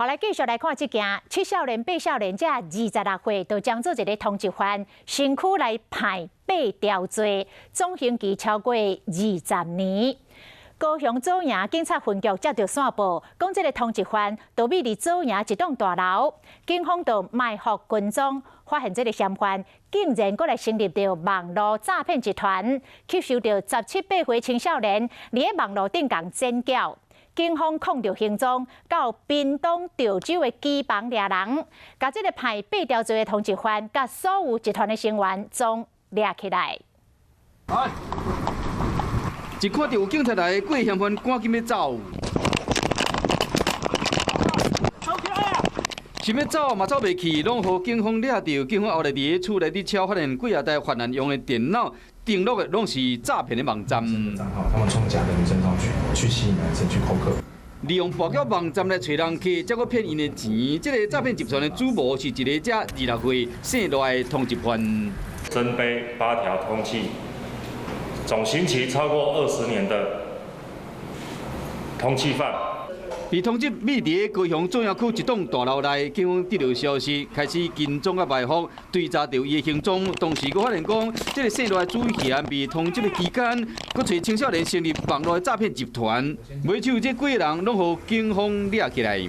好，來繼續來看這件七少年、八少年，這26歲，就將做一个通緝犯，身軀來判八條罪，總刑期超過20年。高雄左營警察分局接著線報，講這个通緝犯逃避佇左營一棟大樓，警方就埋伏跟蹤，發現這个嫌犯竟然閣來成立著網路詐騙集團，吸收著十七八歲青少年佇咧網路頂共剪腳。警方控著行蹤，到屏東潮州的機房掠人，共這个判八條罪的通緝犯，佮所有集團的成員總掠起來。一看著有警察來，幾个嫌犯趕緊欲走。想欲走嘛走袂去，攏予警方掠著。警方後來佇咧厝內底抄，發現幾仔台犯案用的電腦登錄的攏是詐騙的網站。帳號，他們創假的女生帳號去吸引男生去扣客。利用跋筊網站來揣人客，才閣騙𪜶的錢。這个詐騙集團的主謀是一个才26歲姓賴的通緝犯。偵緝八條通緝，總刑期超過20年的通緝犯。被通緝匿佇高雄左營區一棟大樓內，警方得著消息，開始跟蹤佮埋伏，追查著伊的行蹤。同時，閣發現講，這个姓賴主嫌被通緝的期間，閣揣青少年成立網路詐騙集團，尾手這幾个人攏予警方掠起來。